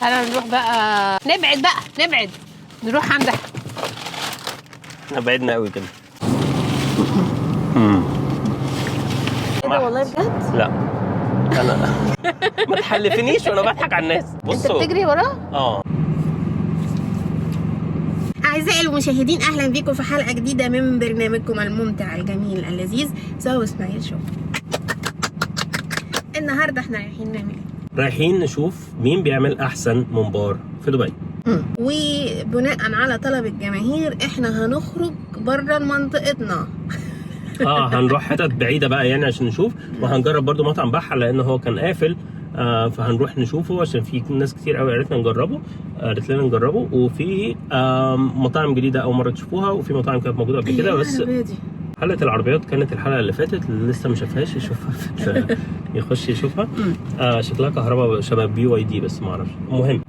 تعالى نروح بقى، نبعد بقى، نبعد نروح عند احنا بعدنا قوي كده. ايه ده والله بجد؟ لا انا ما تحلفنيش وانا بضحك على الناس. انت بصوا بتجري وراه؟ اه. أعزائي المشاهدين، أهلا بكم في حلقة جديدة من برنامجكم الممتع الجميل اللذيذ سوا إسماعيل شو. النهاردة احنا رايحين نعمل ايه؟ رايحين نشوف مين بيعمل احسن ممبار في دبي. وبناء على طلب الجماهير احنا هنخرج بره منطقتنا. هنروح حتت بعيدة بقى يعني عشان نشوف، وهنجرب برضو مطعم بحه لان هو كان قافل، فهنروح نشوفه عشان في ناس كتير قوي قالت لنا نجربه، قالت لنا نجربه. وفي مطاعم جديدة اول مرة تشوفوها، وفي مطاعم كانت موجودة قبل كده. بس العربية دي حلقة العربيات كانت الحلقة اللي فاتت، اللي لسه ما شافهاش يشوفها يخش يشوفها. شكلها كهرباء شبه BYD بس ما اعرفش. المهم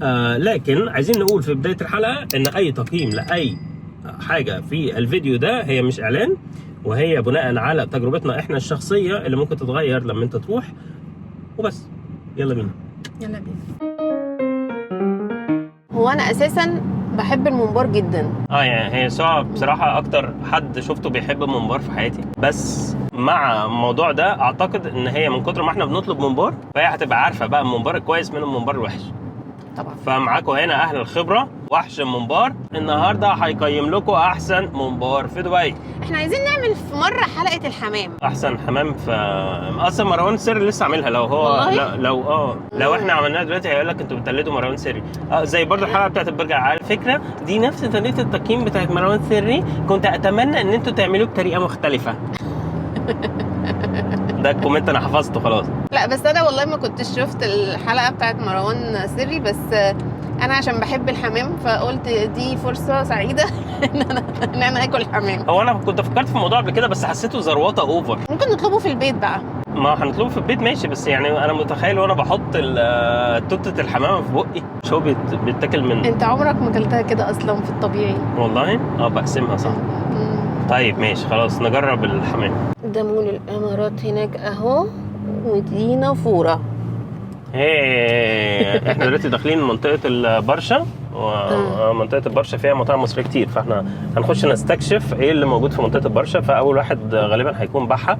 لكن عايزين نقول في بداية الحلقة ان اي تقييم لاي حاجة في الفيديو ده هي مش اعلان، وهي بناء على تجربتنا احنا الشخصية اللي ممكن تتغير لما انت تروح. وبس، يلا بينا. يلا بينا. هو انا اساسا بحب الممبار جدا. يعني هي سعى بصراحة اكتر حد شفته بيحب الممبار في حياتي، بس مع الموضوع ده اعتقد ان هي من كتر ما احنا بنطلب ممبار فهي هتبقى عارفه بقى الممبار الكويس من الممبار الوحش. طبعا. فمعاكم هنا اهل الخبرة، وحش الممبار النهارده هيقيم لكم احسن ممبار في دبي. احنا عايزين نعمل في مرة حلقة الحمام. احسن حمام في اصلا مروان سري لسه عاملها. لو هو والله؟ لا لو لو احنا عملناها دلوقتي هيقول لك انتوا بتقلدوا مروان سري. زي برضو الحلقة بتاعت البرجر، على فكرة دي نفس طريقه التقييم بتاعت مروان سري، كنت اتمنى ان انتوا تعملوه بطريقة مختلفة. ده ال comment انا حفظته خلاص. لا بس انا والله ما كنتش شفت الحلقة بتاعت مروان سري، بس انا عشان بحب الحمام فقلت دي فرصة سعيدة ان انا اكل حمام. هو انا كنت فكرت في الموضوع قبل كده بس حسيته زروطه over. ممكن نطلبه في البيت بقى. ما هنطلبه في البيت ماشي، بس يعني انا متخيل وانا بحط توتة الحمامة في بقي، مش هو بيتاكل من انت عمرك ما اكلتها كده اصلا في الطبيعي؟ والله بقسمها صح. طيب ماشي خلاص نجرب الحمام. ده مول الامارات هناك اهو، ودي نافورة. ايه احنا دلوقتي داخلين منطقة البرشا، ومنطقة البرشا فيها مطاعم مصرية كتير، فاحنا هنخش نستكشف ايه اللي موجود في منطقة البرشا. فاول واحد غالبا هيكون بحه.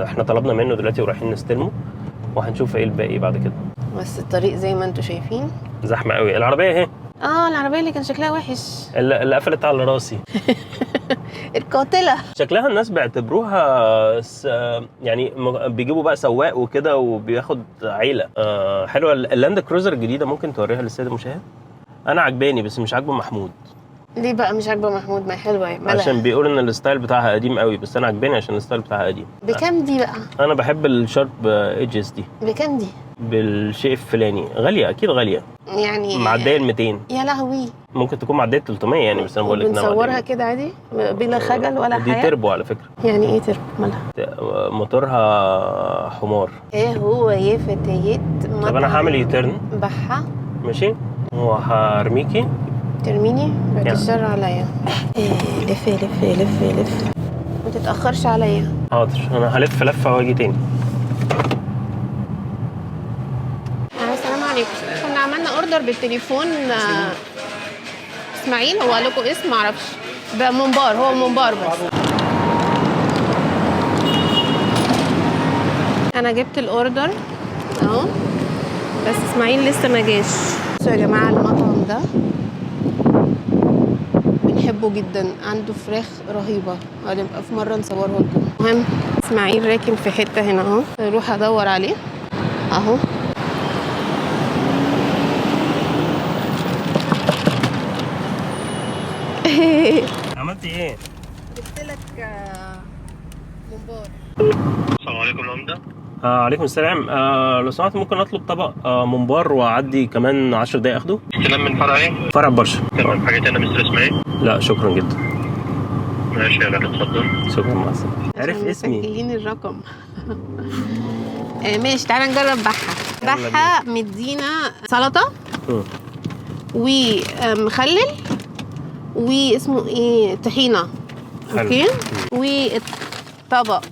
احنا طلبنا منه دلوقتي ورايحين نستلمه، وهنشوف ايه الباقي بعد كده. بس الطريق زي ما انتم شايفين زحمة قوي. العربية اهي. العربية اللي كان شكلها وحش، اللي قفلت على راسي. القاتلة. شكلها الناس بيعتبروها يعني بيجيبوا بقى سواق وكده وبياخد عيله. حلوة اللاند كروزر الجديدة، ممكن توريها للسيد المشاهد؟ انا عجباني بس مش عاجبه محمود. ليه بقى مش عاجبه محمود؟ ما حلوة يا مالها؟ عشان بيقول ان ال style بتاعها قديم قوي، بس انا عجباني عشان ال style بتاعها قديم. بكام دي بقى؟ انا بحب ال sharp edges دي. بكام دي؟ بالشيء الفلاني. غالية اكيد، غالية يعني معدية ال 200. يا لهوي، ممكن تكون معدية 300 يعني، بس انا بقول لك انها بنصورها كده عادي بلا خجل ولا دي حياء. تربو على فكرة. يعني ايه تربو؟ مالها؟ موتورها حمار. ايه هو يا فتيات؟ طب انا هعمل U-turn. بحه. ماشي، وهرميكي. ترميني؟ بعد الشر عليا. إيه لف لف لف لف، ما تتاخرش عليا. حاضر، انا هلف لفه واجي تاني. السلام عليكم. كنا عملنا order بالتليفون. اسماعيل هو قال لكم اسم معرفش، بقى ممبار، هو ممبار بس. انا جبت ال order اهو، بس اسماعيل لسه ما جاش. بصوا يا جماعة المطعم ده بنحبه جدا، عنده فراخ رهيبة، هنبقى في مرة نصوره لكم. المهم اسماعيل راكن في حتة هنا اهو، اروح ادور عليه اهو. عملتي ايه؟ جبت لك ممبار. السلام عليكم العمدة. عليكم السلام. لو سمحت ممكن اطلب طبق ممبار واعدي كمان 10 دقايق اخده؟ استلام من فرع ايه؟ فرع برشا. تمام. حاجة تانية مستر اسماعيل؟ لا شكرا جدا. ماشي يا غالي اتفضل. شكرا، مع السلامة. عرف اسمي. مسجلين الرقم. ماشي تعالى نجرب بحه. بحه مدينا سلطة ومخلل واسمه ايه؟ طحينه. okay. والطبق.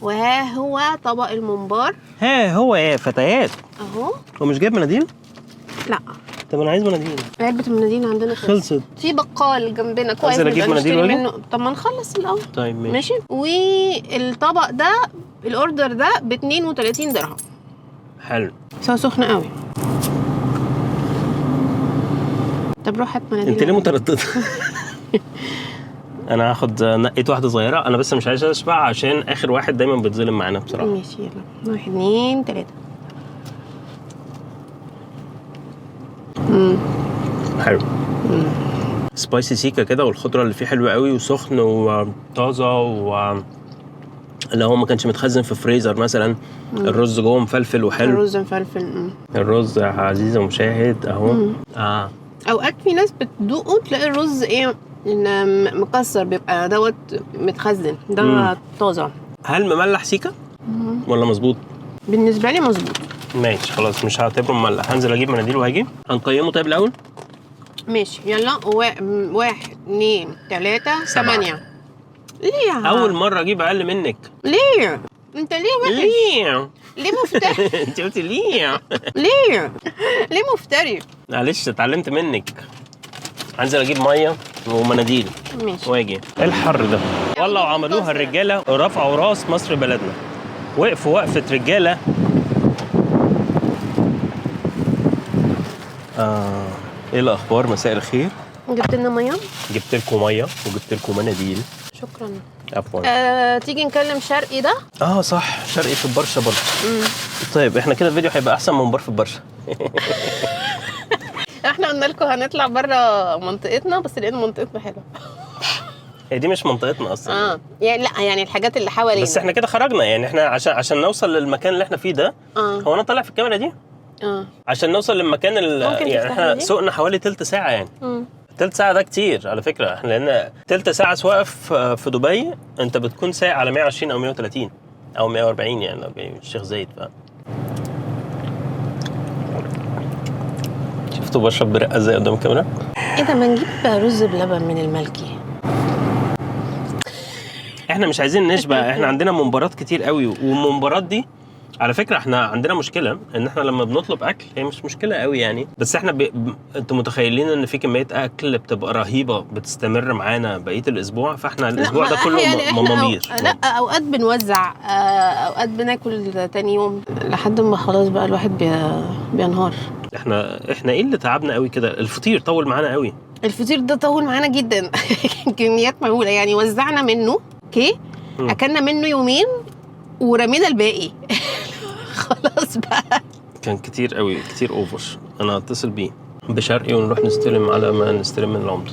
وها هو طبق الممبار. ها هو يا فتيات اهو. هو مش جايب مناديل؟ لا. طب انا عايز مناديل. علبة المناديل عندنا خلصت. في بقال جنبنا كويس، أنزل أجيب نبقى مناديل نشتري وأجي؟ منه. طب ما نخلص الاول. طيب ماشي. ماشي. والطبق ده ال order ده ب 32 درهم. حلو. بس هو سخن قوي. طب روح هات مناديل. انت ليه مترددة؟ انا هاخد نقيت واحدة صغيرة، انا بس مش عايز اشبع عشان اخر واحد دايما بيتظلم معانا بصراحة. ماشي يلا، 1 2 3. حلو. spicy سيكا كده، والخضره اللي فيه حلوة قوي وسخن وطازه، و اللي هو ما كانش متخزن في فريزر مثلا. الرز جوه مفلفل وحلو. الرز مفلفل. الرز يا عزيزي المشاهد اهو. اوقات في ناس بتدوقه تلاقي الرز ايه، إن مكسر، بيبقى دوت متخزن، ده طازة. هل مملح سيكا ولا مظبوط؟ بالنسبة لي مظبوط. ماشي خلاص، مش هعتبره مملح. هنزل اجيب مناديل وهاجي. هنقيمه طيب الاول؟ ماشي يلا. 1 2 3 7. 8. ليه؟ اول مرة اجيب اقل منك. ليه؟ انت ليه وحش؟ ليه؟ ليه مفتري؟ انت قلتي ليه؟ ليه؟ ليه مفتري؟ معلش اتعلمت منك. هنزل اجيب مية ومناديل ماشي. واجي. ايه الحر ده؟ والله وعملوها الرجالة، رفعوا راس مصر بلدنا، وقفوا وقفه رجاله. ايه الاخبار؟ مساء الخير. جبت لنا مية؟ جبت لكم مية وجبت لكم مناديل. شكرا. عفوا. تيجي نكلم شرقي ده؟ صح، شرقي في البرشا برضه. طيب احنا كده الفيديو هيبقى احسن من بار في البرشا. احنا قلنا لكم هنطلع بره منطقتنا، بس لقينا منطقتنا حلوة. هي دي مش منطقتنا اصلا. يعني لا، يعني الحاجات اللي حوالينا. بس احنا كده خرجنا، يعني احنا عشان نوصل للمكان اللي احنا فيه ده. هو انا طالع في الكاميرا دي؟ عشان نوصل للمكان يعني احنا سوقنا حوالي تلت ساعة يعني. تلت ساعة ده كتير على فكرة، احنا لان تلت ساعة سواقة في دبي انت بتكون سايق على 120 او 130 او 140 يعني لو جاي من الشيخ زايد. شفتوا بشرب برقة ازاي قدام الكاميرا؟ ايه ده، ما نجيب رز بلبن من الملكي. احنا مش عايزين نشبع، احنا عندنا ممبارات كتير قوي، والممبارات دي على فكرة احنا عندنا مشكلة ان احنا لما بنطلب اكل، هي مش مشكلة قوي يعني، بس احنا انتوا متخيلين ان في كمية اكل بتبقى رهيبة بتستمر معانا بقية الاسبوع، فاحنا الاسبوع ده كله يعني ممامير. لا اوقات بنوزع، اوقات بناكل تاني يوم لحد ما خلاص بقى الواحد بينهار. احنا ايه اللي تعبنا قوي كده؟ الفطير طول معانا قوي. الفطير ده طول معانا جدا. كميات مهولة يعني، وزعنا منه okay، اكلنا منه يومين ورمينا الباقي. خلاص بقى كان كتير قوي، كتير over. انا هتصل بيه بشرقي ونروح نستلم على ما نستلم من العمدة.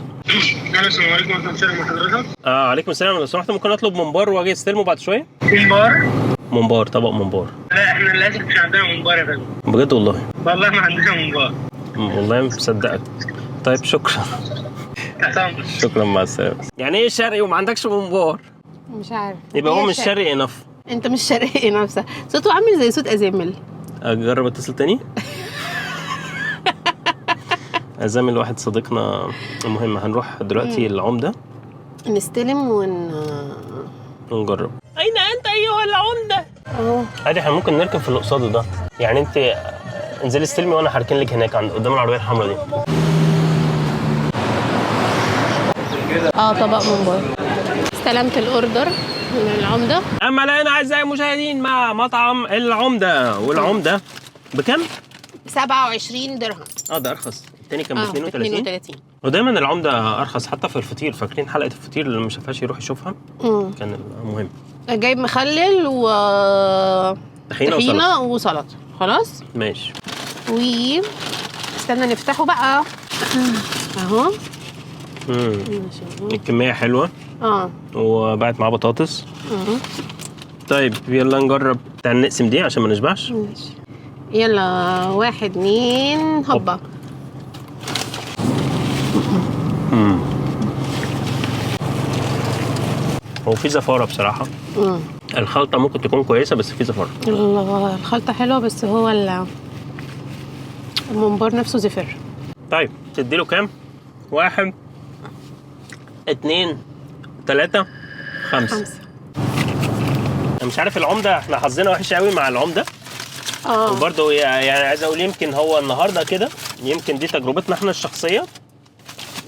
السلام عليكم ورحمة الله وبركاته. عليكم السلام. لو سمحت ممكن اطلب ممبار واجي استلمه بعد شوية؟ ممبار؟ ممبار، طبق ممبار. لا احنا للاسف مش عندنا ممبار يا فندم. بجد والله؟ والله ما عندنا ممبار. والله مصدقك. طيب شكرا. شكرا، مع السلامة. يعني ايه شرقي وما عندكش ممبار؟ مش عارف. يبقى هو مش شرقي انف. انت مش شرقي نفسها. صوته عامل زي صوت ازامل. اجرب اتصل تاني. ازامل واحد صديقنا. المهم هنروح دلوقتي العمدة نستلم ونجرب. اين انت ايها العمدة؟ عادي احنا ممكن نركب في اللي قصاده ده يعني. انت انزلي استلمي وانا هركن لك هناك عند قدام العربية الحمراء دي. طبق ممبار. استلمت ال order من العمدة. اما الان اعزائي المشاهدين مع مطعم العمدة. والعمده بكم؟ 27 درهم. ده ارخص. التاني كان ب 32. 32. ودايما العمدة ارخص حتى في الفطير. فاكرين حلقة الفطير اللي ما شافهاش يروح يشوفها؟ كان مهم. جايب مخلل و طحينه وسلطة. خلاص ماشي. و استنى نفتحه بقى اهو. الكمية حلوة. وبعت معاه بطاطس. طيب يلا نجرب. تعال نقسم دي عشان ما نشبعش. ماشي يلا. 1 2 هوبا. هو في زفاره بصراحة. الخلطة ممكن تكون كويسة بس في زفاره. الخلطة حلوة بس هو الممبار نفسه زفر. طيب تديله كام؟ 1 2 3 5. 5. انا مش عارف العمدة، احنا حظنا وحش قوي مع العمدة. وبرده يعني عايز اقول يمكن هو النهارده كده، يمكن دي تجربتنا احنا الشخصية،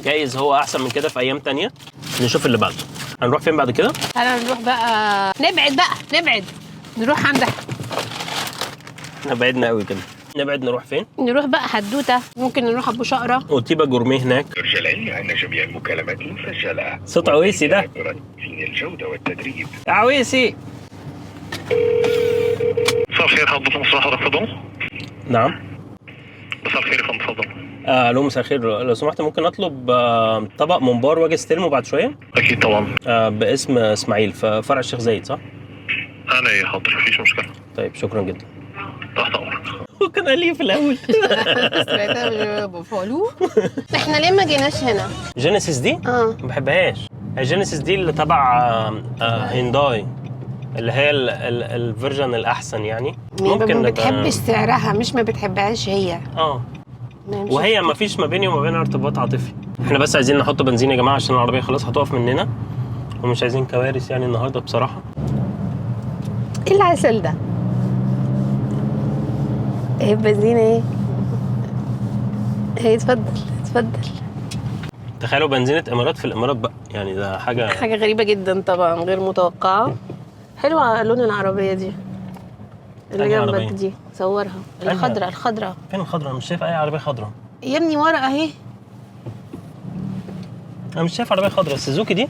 جايز هو احسن من كده في ايام تانية. نشوف اللي بعده. هنروح فين بعد كده؟ تعالى نروح بقى، نبعد بقى، نبعد نروح عند، احنا بعدنا قوي كده. نبعد نروح فين؟ نروح بقى حدوتة، ممكن نروح ابو شقرة وتيبا جورميه هناك. يرجى العلم أن جميع المكالمات مسجلة. صوت عويسي ده. الجودة والتدريب. عويسي. مساء الخير حضرتك، مصباح حضرتك تفضل. نعم. مساء الخير يا فندم، تفضل. الو مساء الخير، لو سمحت ممكن اطلب طبق ممبار واجي استلمه بعد شوية؟ اكيد طبعا. باسم اسماعيل في فرع الشيخ زايد صح؟ انا ايه حاضر، مفيش مشكلة. طيب شكرا جدا. تحت امرك. هو كان قال لي في الاول. سمعتها بفعلوه. احنا ليه ما جيناش هنا؟ جينيسيس دي؟ ما بحبهاش. الجينيسيس دي اللي تبع هيونداي، اللي هي ال version الاحسن يعني. ممكن ما نبقى- بتحبش سعرها، مش ما بتحبهاش هي. وهي ما فيش ما بيني وما بينها ارتباط عاطفي. احنا بس عايزين نحط بنزين يا جماعة عشان العربية خلاص هتقف مننا، ومش عايزين كوارث يعني النهارده بصراحة. ايه العسل ده؟ ايه البنزين ايه؟ ايه اتفضل اتفضل. تخيلوا بنزينة امارات في الامارات بقى، يعني ده حاجة غريبة جدا طبعا، غير متوقعه. حلوة لون العربية دي اللي أنهي جنبك عربية؟ دي، صورها. الخضرة الخضرة. فين الخضرة؟ انا مش شايف اي عربية خضرة يا ابني ورا اهي. انا مش شايف عربية خضرة. السوزوكي دي؟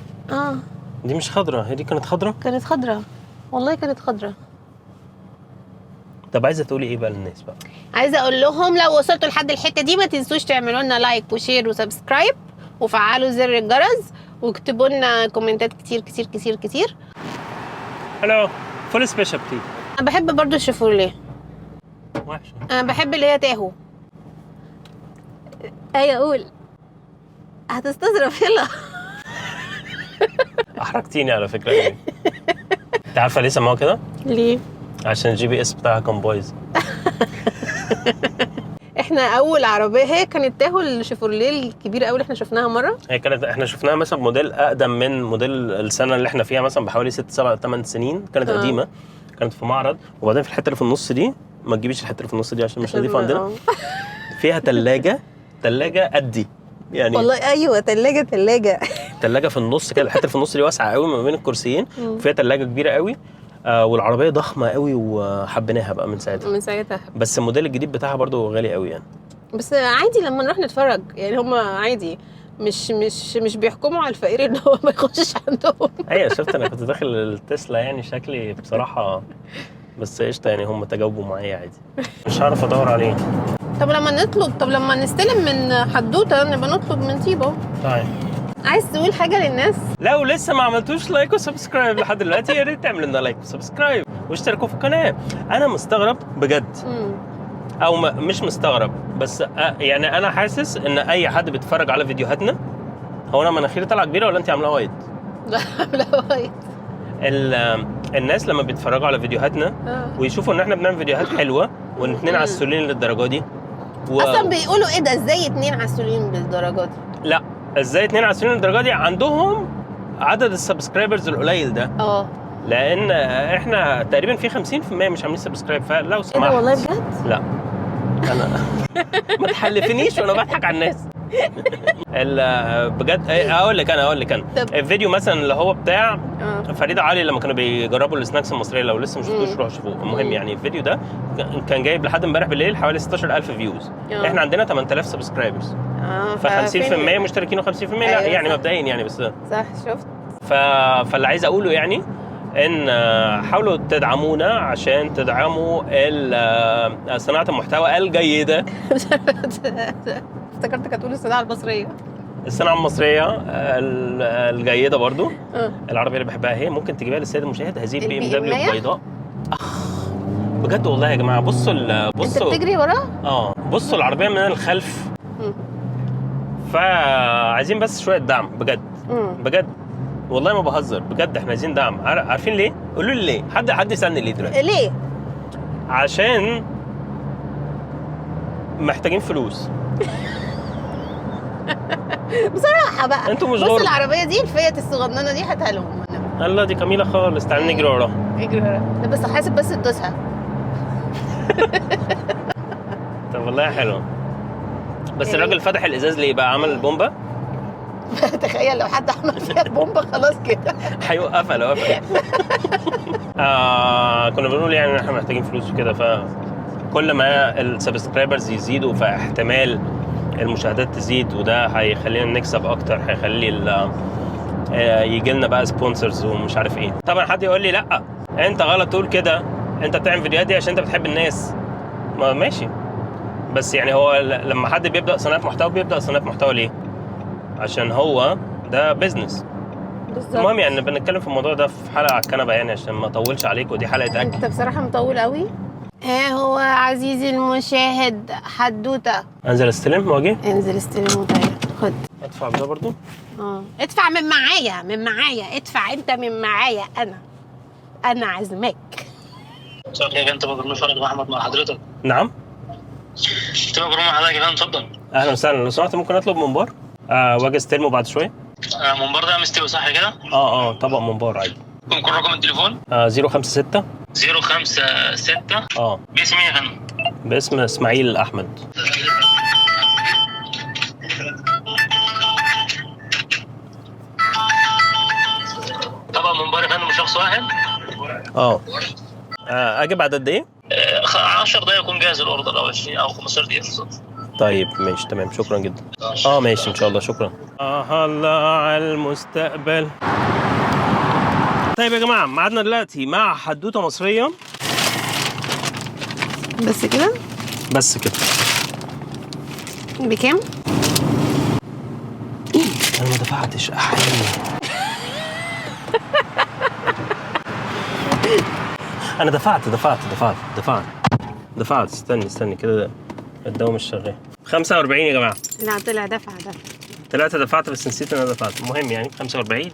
دي مش خضرة، هي دي كانت خضرة؟ كانت خضرة والله، كانت خضرة. طب عايزه تقولي ايه بقى للناس بقى؟ عايزه اقول لهم لو وصلتوا لحد الحتة دي ما تنسوش تعملوا لنا like و share و subscribe، وفعلوا زر الجرس، واكتبوا لنا كومنتات كتير كتير كتير كتير. hello full special please. انا بحب برضو الشيفورليه. وحشة. انا بحب اللي هي تاهو. ايوه قول، هتستظرف يلا. احرجتيني على فكرة. انت عارفه ليه سموها كده؟ ليه؟ عشان ال GPS بتاعها كان بايظ. احنا اول عربية هي كانت تاهو الشيفورليه الكبيرة قوي اللي احنا شفناها مرة. هي كانت، احنا شفناها مثلا موديل اقدم من موديل السنة اللي احنا فيها مثلا بحوالي 6 7 8 سنين، كانت قديمة، كانت في معرض. وبعدين في الحتة اللي في النص دي، ما تجيبيش الحتة اللي في النص دي عشان مش نظيفة عندنا، فيها ثلاجه قدي يعني. والله ايوه، ثلاجه ثلاجه. ثلاجه في النص كده، الحتة اللي في النص دي واسعة قوي ما بين الكرسيين، وفيها ثلاجه كبيرة قوي. والعربية ضخمة قوي وحبيناها بقى من ساعتها. من ساعتها. بس الموديل الجديد بتاعها برضو غالي قوي يعني. بس عادي لما نروح نتفرج يعني، هم عادي مش مش مش بيحكموا على الفقير ان هو ما يخشش عندهم. ايوه شفت، انا كنت داخل التسلا يعني شكلي بصراحة، بس قشطه يعني هم تجاوبوا معايا عادي. مش هعرف ادور عليه. طب لما نطلب، طب لما نستلم من حدوتة نبقى نطلب من طيبة. طيب عايز تقول حاجة للناس؟ لو لسه ما عملتوش like و subscribe لحد دلوقتي، يا ريت تعملوا لنا like و subscribe واشتركوا في القناة. انا مستغرب بجد، او مش مستغرب بس يعني انا حاسس ان اي حد بيتفرج على فيديوهاتنا، هو انا مناخيري طالعه كبيرة ولا انت عاملاها wide؟ لا لا wide. الناس لما بيتفرجوا على فيديوهاتنا ويشوفوا ان احنا بنعمل فيديوهات حلوة وان اتنين عسولين للدرجة دي اصلا بيقولوا ايه ده، ازاي اتنين عسولين بالدرجة دي؟ لا ازاي اتنين عسولين للدرجة دي عندهم عدد ال subscribers القليل ده؟ لان احنا تقريبا في 50% مش عاملين subscribe، فلو سمحت. ايه ده والله بجد؟ لا انا ما تحلفنيش وانا بضحك على الناس. بجد اقول لك انا الفيديو مثلا اللي هو بتاع فريدة علي لما كانوا بيجربوا ال snacks المصرية، لو لسه ما شفتوش روحوا شوفوه. المهم يعني الفيديو ده كان جايب لحد امبارح بالليل حوالي 16000 views. احنا عندنا 8000 subscribers، ف 50% مشتركين و50% لا. يعني مبدئيا يعني بس صح شفت. فاللي عايز اقوله يعني ان حاولوا تدعمونا عشان تدعموا صناعة المحتوى الجيدة. افتكرتك هتقول الصناعة المصرية. الصناعة المصرية الجيدة برضو. العربية اللي بحبها اهي، ممكن تجيبها للسيد المشاهد، هذه البي ام دبليو البيضاء. اخ بجد والله يا جماعة، بصوا بصوا انت بتجري وراه؟ بصوا العربية من الخلف. فعايزين بس شوية دعم بجد. بجد والله ما بهزر، بجد احنا عايزين دعم. عارفين ليه؟ قولوا لي ليه؟ حد يسالني ليه دلوقتي؟ ليه؟ عشان محتاجين فلوس. بصراحة بقى انتوا مش بص العربية دي الفيات الصغننه دي هاتها لهم. الله دي جميلة خالص، تعالى نجري وراها. اجري وراه. لا بس حاسب بس تدوسها. طب والله حلو. بس إيه؟ الراجل فتح الازاز ليه بقى؟ عمل البومبه؟ تخيل لو حد عمل فيها بومبا، خلاص كده. هيوقفها لو قفل. كنا بنقول يعني ان احنا محتاجين فلوس وكده، فكل ما ال subscribers يزيدوا فاحتمال المشاهدات تزيد، وده هيخلينا نكسب اكتر، هيخلي يجي لنا بقى sponsors ومش عارف ايه. طبعا حد يقول لي لا انت غلط تقول كده، انت بتعمل فيديوهات دي عشان انت بتحب الناس. ما ماشي، بس يعني هو لما حد بيبدا صناعة محتوى بيبدا صناعة محتوى ليه؟ عشان هو ده business. بالظبط. المهم يعني بنتكلم في الموضوع ده في حلقة على الكنبة يعني عشان ما اطولش عليكم، ودي حلقة اكل. انت بصراحة مطول قوي. ها هو عزيزي المشاهد حدوته. انزل استلم واجي؟ انزل استلم وتعالى خد. ادفع بده برضو؟ ادفع من معايا، من معايا ادفع انت من معايا، انا عازماك. مساء الخير يا فندم، طبق فرج احمد مع حضرتك. نعم. طبق مع حضرتك يا فندم، اتفضل. اهلا وسهلا، لو سمحت ممكن اطلب ممبار؟ واجي استلمه بعد شوية. ممبار ده مستوي صح كده؟ اه طبق ممبار عادي. ممكن رقم التليفون؟ 056 056. باسم ايه يا فندم؟ باسم اسماعيل احمد. طبق ممبار يا فندم شخص واحد. اجي بعد قد ايه؟ 10 دقايق يكون جاهز ال order، او 20 او 15 دقيقة بالظبط. طيب ماشي تمام، شكرا جدا. ماشي ان شاء الله، شكرا. الله على المستقبل. طيب يا جماعة، ميعادنا دلوقتي مع حدوتة مصرية. بس كده؟ بس كده. بكام؟ انا ما دفعتش. احيي. انا دفعت دفعت دفعت دفعت دفعت. استني كده، الدواء مش شغال. 45 يا جماعة. لا طلع دفع دفع. طلعت دفعت بس نسيت ان انا دفعت. المهم يعني 45.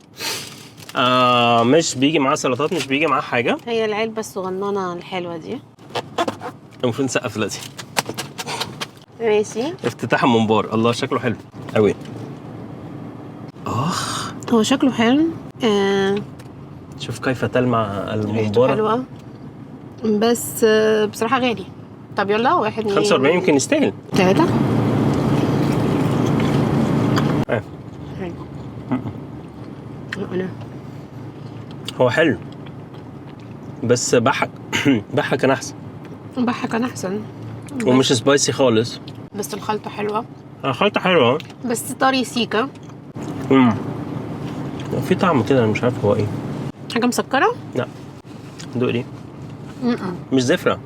مش بيجي معاه سلطات، مش بيجي معاه حاجة. هي العلبة الصغننه الحلوة دي. المفروض نسقف دلوقتي. ماشي. افتتاح الممبار، الله شكله حلو قوي. اخ هو شكله حلو. شوف كيف تلمع ريحته الممبار. حلوة بس بصراحة غالي. طب يلا 1 2 45 يمكن يستاهل. 3. حلو. انا هو حلو بس بحك بحك كان احسن. بحك كان احسن ومش spicy خالص. بس الخلطة حلوة. الخلطة حلوة بس طري سيكا. في طعم كده انا مش عارف هو ايه. حاجة مسكره؟ لا دوق دي. مش زفره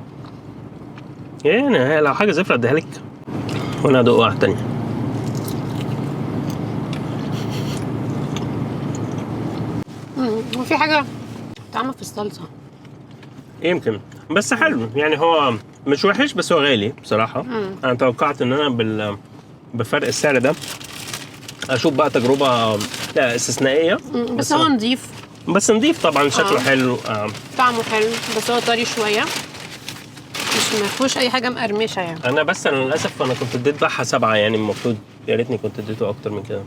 يعني، لو حاجة زفره اديها لك وانا ادوق واحدة تانية. وفي حاجة طعمها في الصلصه يمكن، بس حلو يعني، هو مش وحش بس هو غالي بصراحة. انا توقعت ان انا بفرق السعر ده اشوف بقى تجربه لا استثنائية. بس هو نضيف. بس نضيف طبعا، شكله حلو. طعمه حلو بس هو طري شوية، مش ما فيهوش اي حاجة مقرمشه يعني. انا بس انا للاسف انا كنت اديت بحه 7 يعني، المفروض يا ريتني كنت اديته اكتر من كده.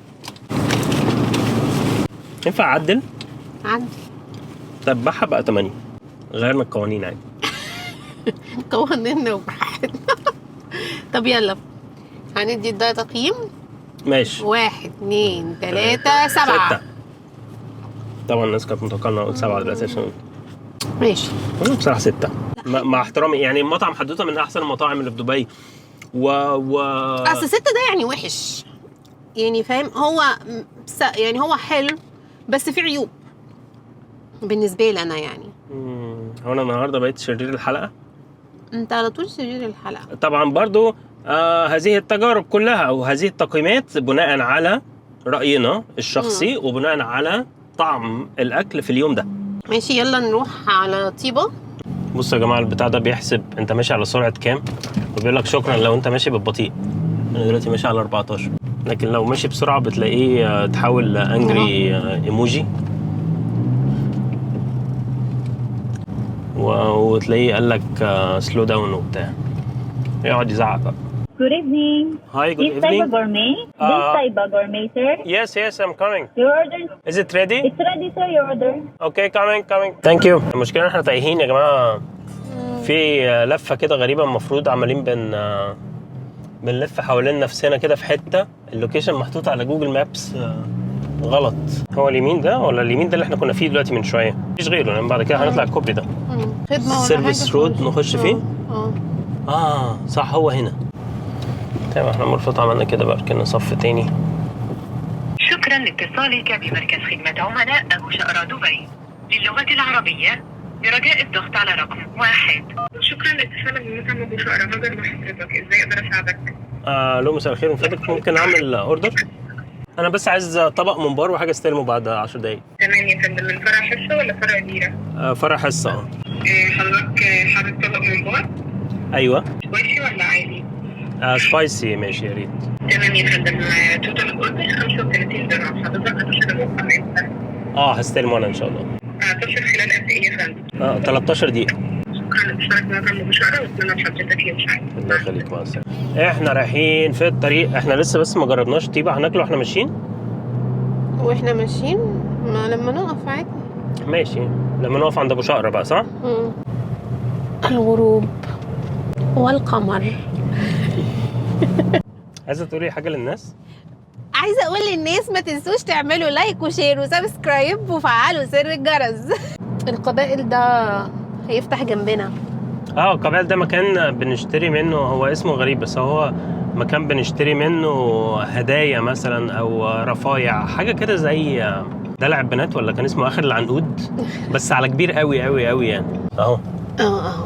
ينفع اعدل؟ عدل. طب بحه بقى 8. غيرنا القوانين عادي. قوانيننا وبراحتنا. طب يلا هندي ده تقييم. ماشي. 1 2 3 7. 6. طبعا الناس كانت متوقعه ان انا اقول 7 دلوقتي عشان ماشي. بصراحة 6 مع احترامي يعني، مطعم حدوتة من احسن المطاعم اللي في دبي. و اصل 6 ده يعني وحش يعني، فاهم؟ هو يعني هو حلو بس في عيوب بالنسبة لي انا يعني. هو انا النهارده بقيت شرير الحلقة. انت على طول شرير الحلقة. طبعا برضو هذه التجارب كلها او هذه التقييمات بناء على راينا الشخصي وبناء على طعم الاكل في اليوم ده. ماشي يلا نروح على طيبة. بصوا يا جماعة البتاع ده بيحسب انت ماشي على سرعة كام، وبيقول لك شكرا لو انت ماشي بالبطيء. انا دلوقتي ماشي على 14، لكن لو ماشي بسرعة بتلاقيه تحول angry emoji، وتلاقيه قال لك slow down وبتاع، يقعد يزعق بقى. Good evening. Hi, good This Taiba evening. Gourmet. This Taiba Gourmet, sir. Yes, yes, I'm coming. Your order. Is it ready? It's ready, sir. Your order. Okay, coming, coming. Thank you. المشكلة ان احنا تايهين يا جماعة، في لفة كده غريبة، المفروض عمالين بنلف حوالين نفسنا كده في حتة ال location محطوط على Google Maps غلط. هو اليمين ده ولا اليمين ده اللي احنا كنا فيه دلوقتي من شوية؟ مفيش غيره، لان بعد كده هنطلع الكوبري ده. خدمة ولا حاجة service road خالص. نخش فيه؟ اه. اه صح، هو هنا. تمام، احنا المفروض عملنا كده بقى، ركنا صف تاني. شكرا لاتصالك بمركز خدمة عملاء أبو شقرة دبي. للغة العربية برجاء الضغط على رقم 1. شكرا لاتصالك بمطعم ابو شقرة، هاجر مع حضرتك، ازاي اقدر اساعدك؟ الو، مساء الخير، من فضلك ممكن اعمل order؟ انا بس عايز طبق ممبار وحاجه استلمه بعد 10 دقايق. تمام يا فندم، من فرع حصة ولا فرع ديرة؟ فرع حصة. اه. حضرتك حابب طبق ممبار؟ ايوه. spicy ولا عادي؟ Spicy، ماشي، يا ريت. تمام يا فندم، total ال order 35 درهم. حضرتك هتصل المطعم امتى؟ اه، هستلمه انا ان شاء الله. هتصل خلال قد ايه يا فندم؟ 13 دقيقه. شكرا لاتصالك بمطعم ابو شقرة واتمنى لحضرتك يوم سعيد. الله يخليك، مع السلامه. احنا رايحين في الطريق، احنا لسه بس ما جربناش طيبة، هناكله واحنا ماشيين. واحنا ماشيين، ما لما نقف عادي. ماشي، لما نقف عند ابو شقرة بقى، صح؟ مم. الغروب والقمر. عايزه تقولي حاجة للناس؟ عايزه اقول للناس ما تنسوش تعملوا like و share و subscribe وفعلوا زر الجرس. القبائل ده هيفتح جنبنا. اه، القبائل ده مكان بنشتري منه، هو اسمه غريب بس هو مكان بنشتري منه هدايا مثلا او رفايع، حاجة كده زي دلع البنات، ولا كان اسمه اخر العنقود، بس على كبير قوي قوي قوي يعني. اهو. اه اهو،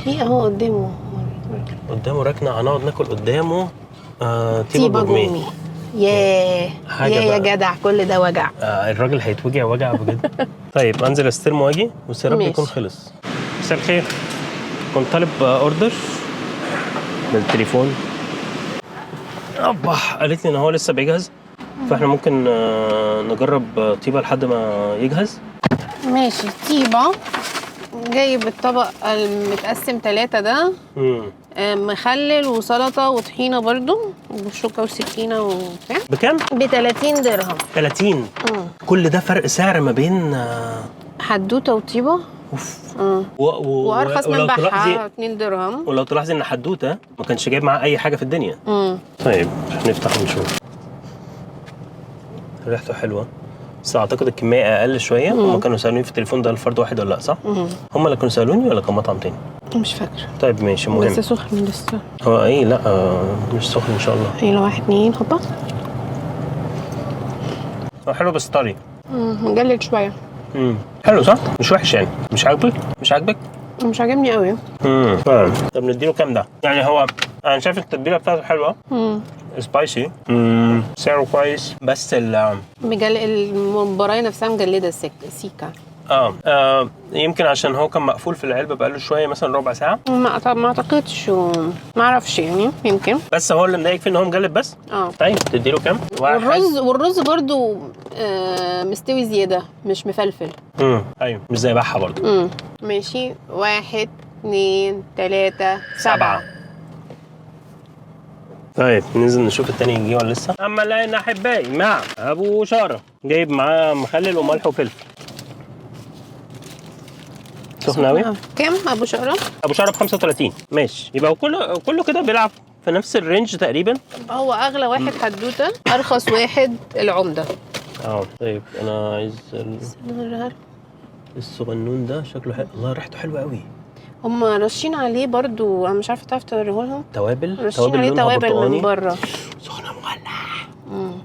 في اهو قدامه. قدامه ركنه، هنقعد ناكل قدامه. تيبا تيبا جورميه. جورميه. ياه. حاجة يا يا بقى. جدع، كل ده وجع. الراجل هيتوجع وجع بجد. طيب انزل استلم واجي، بس يا رب ماشي. يكون خلص. مساء الخير، كنت طالب order بالتليفون. ابا قالت لي ان هو لسه بيجهز، فاحنا ممكن نجرب طيبة لحد ما يجهز. ماشي، طيبة جايب الطبق المتقسم 3 ده. مخلل وسلطة وطحينة برضو وشوكة وسكينة وبتاع. بكام؟ ب 30 درهم. 30. كل ده فرق سعر ما بين حدوتة وطيبة. اوف. وارخص من ولو بحة 2 درهم. ولو تلاحظي ان حدوتة ما كانش جايب معاه اي حاجة في الدنيا. طيب نفتح ونشوف. ريحته حلوة بس اعتقد الكمية اقل شوية. هم كانوا سالوني في التليفون ده الفرد واحد ولا لا، صح؟ هم اللي كانوا سالوني ولا كان مطعم تاني؟ مش فاكرة. طيب ماشي، مهم. بس سخن لسه. هو ايه؟ لا مش سخن ان شاء الله. يلا 1 2 هوبا. هو حلو بس طري. مجلد شوية. حلو صح؟ مش وحش يعني. مش عاجبك؟ مش عاجبك؟ مش عاجبني قوي. فعلا. طب نديله كام ده؟ يعني هو انا شايف التتبيله بتاعته حلوة. Spicy. سعره كويس بس ال المباراة نفسها مجلدة سيكا. يمكن عشان هو كان مقفول في العلبة بقاله شوية، مثلا ربع ساعة. ما اعتقدش، ما اعرفش يعني، يمكن. بس هو اللي مضايق فيه ان هو مجلد بس. طيب تديله كام؟ 1. والرز برضو مستوي زيادة، مش مفلفل. ايوه، مش زي بحه برضو. ماشي، 1 2 3 7. طيب ننزل نشوف التاني يجي ولا لسه. اما لقينا احبائي مع ابو شارة، جايب معاه مخلل وملح وفلفل. سخن قوي. كام ابو شقرة؟ ابو شقرة ب 35. ماشي، يبقى كله كده بيلعب في نفس ال range تقريبا. هو اغلى واحد حدوتة، ارخص واحد العمدة. طيب انا عايز الصغنون ده، شكله حلو. الله، ريحته حلوة قوي. هم رشين عليه برضو، انا مش عارفه تعرف توريه لهم. توابل، رشين توابل عليه لونها توابل من برتقاني. بره. سخنة مولع.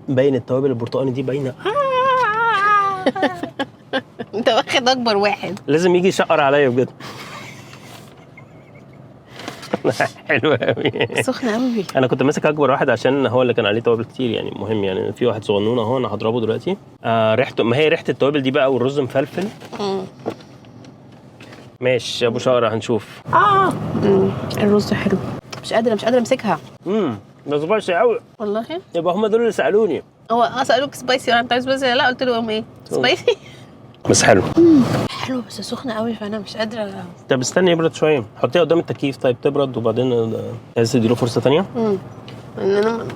باين التوابل البرتقاني دي باينة. انت واخد اكبر واحد. لازم يجي يشقر عليا بجد. حلو قوي. سخنة قوي. انا كنت ماسك اكبر واحد عشان هو اللي كان عليه توابل كتير يعني. المهم يعني في واحد صغنون اهو، انا هضربه دلوقتي. ريحته، ما هي ريحه التوابل دي بقى، والرز مفلفل. ماشي يا ابو شقرة، هنشوف. الرز حلو. مش قادرة امسكها. ده spicy قوي والله. يبقى هم دول اللي سالوني. هو سالوك spicy ولا انت عايز spicy ولا لا؟ قلت لهم ايه؟ Spicy. بس حلو. حلو بس سخنة قوي، فانا مش قادره. طب استني يبرد شويه، حطيها قدام التكييف. طيب تبرد وبعدين عايز تديله فرصة ثانيه. ان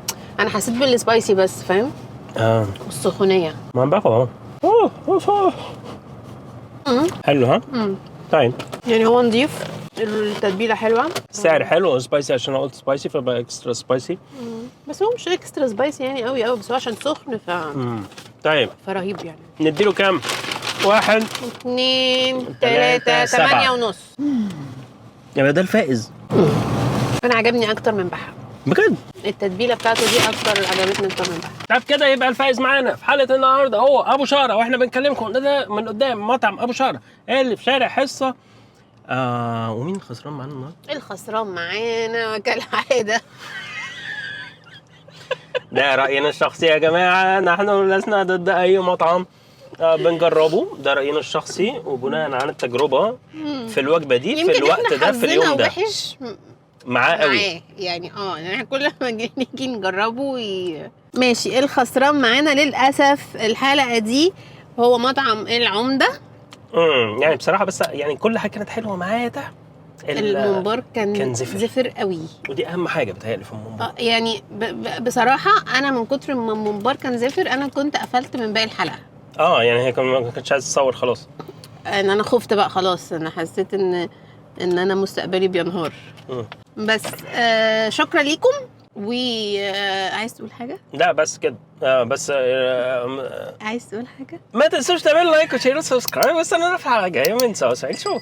انا حسيت بال spicy بس، فاهم؟ اه. والسخونيه. ما عم باكل اهو. أوه، أوه، أوه. حلو ها؟ طيب. يعني هو نضيف، التتبيله حلوه. السعر حلو، spicy عشان انا قلت spicy فبقى extra spicy. بس هو مش extra spicy يعني قوي قوي، بس هو عشان سخن طيب. فرهيب يعني. نديله كام؟ واحد، اتنين، تلاتة، تلاتة، سبعة. 8.5. يبقى ده الفائز. انا عجبني اكتر من بحة. بجد؟ التتبيله بتاعته دي اكتر عجبتني اكتر من بحة. طب كده يبقى الفائز معانا في حلقة النهارده هو ابو شارة، واحنا بنكلمكم ده من قدام مطعم ابو شارة اللي في شارع حصه. ومين خسران معانا النهارده؟ الخسران معانا كالعادة ده راينا الشخصي يا جماعه، نحن لسنا ضد اي مطعم، بنجربه، ده راينا الشخصي وبناء عن التجربة في الوجبة دي في يمكن الوقت احنا ده في اليوم حظنا ده وحش معاه قوي. معاه يعني، يعني احنا كل ما نيجي نجربه ماشي. الخسران معانا للاسف الحلقة دي هو مطعم العمده. يعني بصراحة بس يعني كل حاجة كانت حلوة معاه، ده الممبار كان زفر. زفر قوي. ودي اهم حاجة بتهيألي في الممبار. يعني بصراحة انا من كتر ما الممبار كان زفر انا كنت قفلت من باقي الحلقه. يعني هي ما كانتش عايزه تصور خلاص. ان انا خفت بقى خلاص، انا حسيت ان انا مستقبلي بينهار. بس شكرا ليكم. و عايز تقول حاجة؟ لا بس كده. بس عايز تقول حاجة؟ ما تنسوش تعملوا like و share و subscribe، واستنونا في الحلقة الجاية من سوا سعيد show.